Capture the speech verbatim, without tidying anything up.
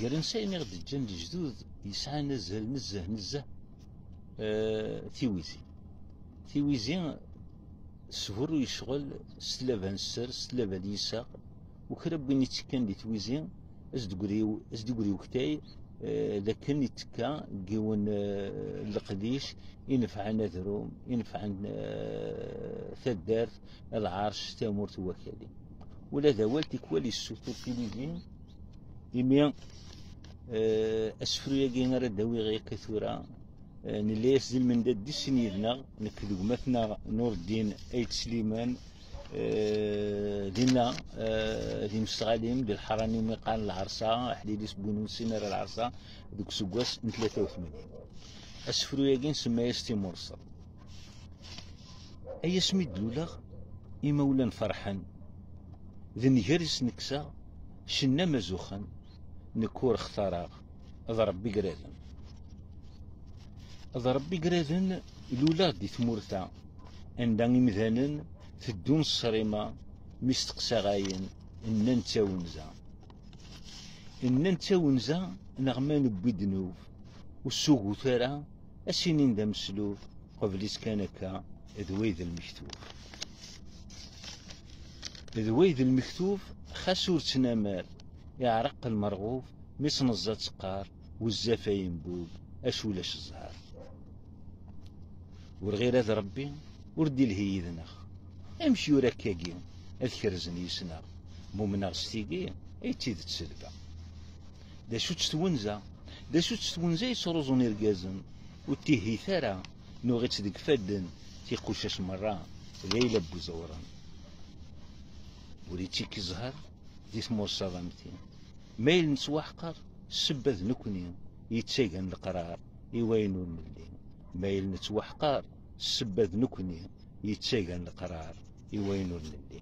Gar-nsen ayen i ɣ-d-ǧǧan lejdud yesɛan azal nezzeh nezzeh, eh, tiwizi. Tiwizi tesburruy ccɣel s tlaba n sser, s tlaba n yiseɣ, u kra n win ittekkan di twizi, as-d-gri, as-d-gri uktay, eh, d akken ittekka deg yiwen, eh, n leqdic inefɛen adrum, inefɛen, eh, taddart, lɛerc, tamurt n wakali. Ula d awal tikwal yessutur tiwizi, imi, eh, asefru-agi ara d-awiɣ akka tura, eh, nella-yas di lmendad di sin yid-neɣ, nekk d gma-tneɣ Nureddin Ayt Sliman, eh, dinna, eh, di Mestɣalim, di lḥara-nni mi qqaren Lɛerṣa, aḥlilis n win ur nessin ara Lɛerṣa, deg useggas n tlata u tmanyin. Asefru-agi nsemma-yas Timurṣel. Ay asmi d-luleɣ, imawlan ferḥen. D nnger i s-nekkseɣ, cenna ma zuxxen, nekk ur xtareɣ, d Ṛebbi i iraden. D Ṛebbi i iraden, luleɣ di tmurt-a, anda imdanen teddun ṣṣrima, mi steqsaɣ ayen, nnan d tawenza. Nnan d tawenza, neɣ ma newwi ddnub, ur ssugut ara, ad s-inin d ameslub, qbel-itt kan akka, d way d lmektub. D way d lmektub, xas ur ttnamar, iɛreq lmerɣub, mi s-neẓẓa teqqar, bezzaf ay nbub, acu ulac zzher. Ur ɣir ad Ṛebbi ur d-ilhi yid-neɣ. Amek yura akkagi ad kerzen yis-neɣ? Mumneɣ s tigi ay d tidet selbeɣ. D acu-tt twenza? D acu-tt twenza yettruẓun irgazen? Ur tihit ara, nuɣ-itt deg ifadden, tiqucac merra d ayla n wuẓewren. Ur ittekki zzher di tmurṣaḍ am ti. Ma yella nettwaḥqer, ssebba d nekni yettagan leqrar i wayen ur nelli. Ma yella nettwaḥqer, ssebba d nekni yettagan leqrar i wayen ur nelli.